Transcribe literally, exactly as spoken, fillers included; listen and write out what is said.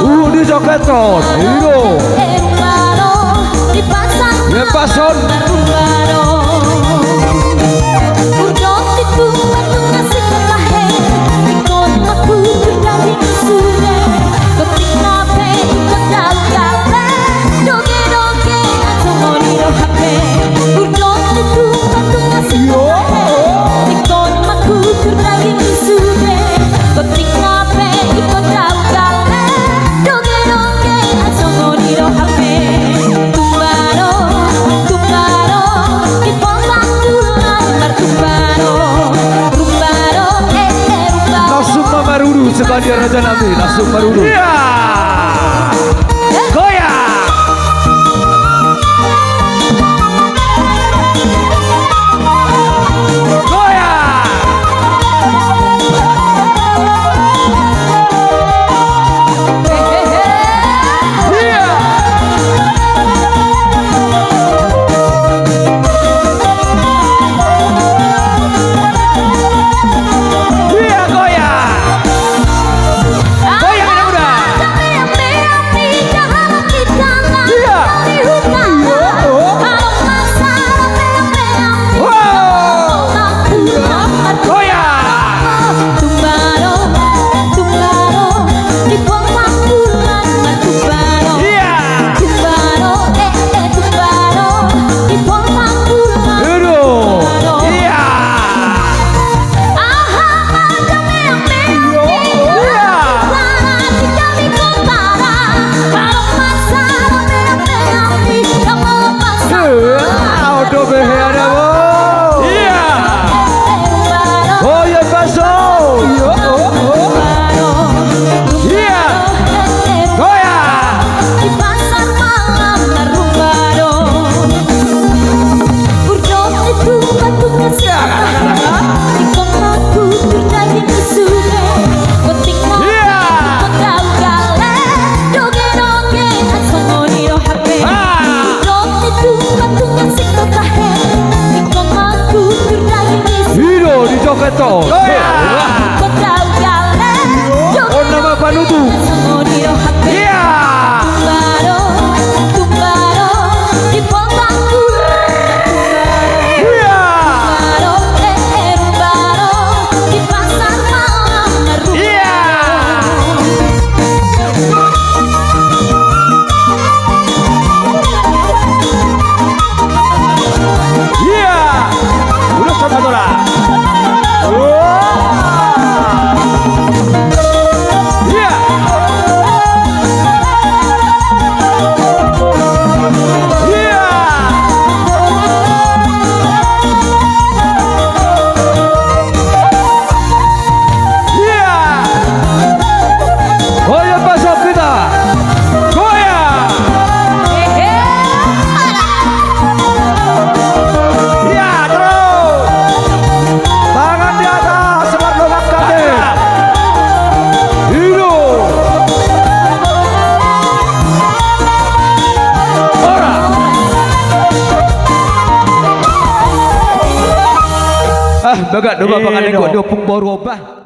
Ulu di joget on, ilo. Lepas on. Langsung ma maruru, sebagai raja nami, langsung maruru. Iya. Goyang. Goyang. Iya. Iya, goyang. Goyang, anak muda. Iya. Wow. Goyang. Iya. Aduh. Iya. Iya. Odo behe ada, bo. Iya. Oh, iya, baso. Iya. Oh, oh. Iya. Goyang. Ido, di joget on. Iya. On nama panutu. Iya. Iya. Iya. Iya. Udah, sama tora. Wah. Iya. Iya. Iya. Goyang, pasok kita. Goyang. Iya, terus. Tangan di atas, sebar dongak kaki. Hidup. Ora. Ah, bagak do, bagak do, bagak do, pung boru oba.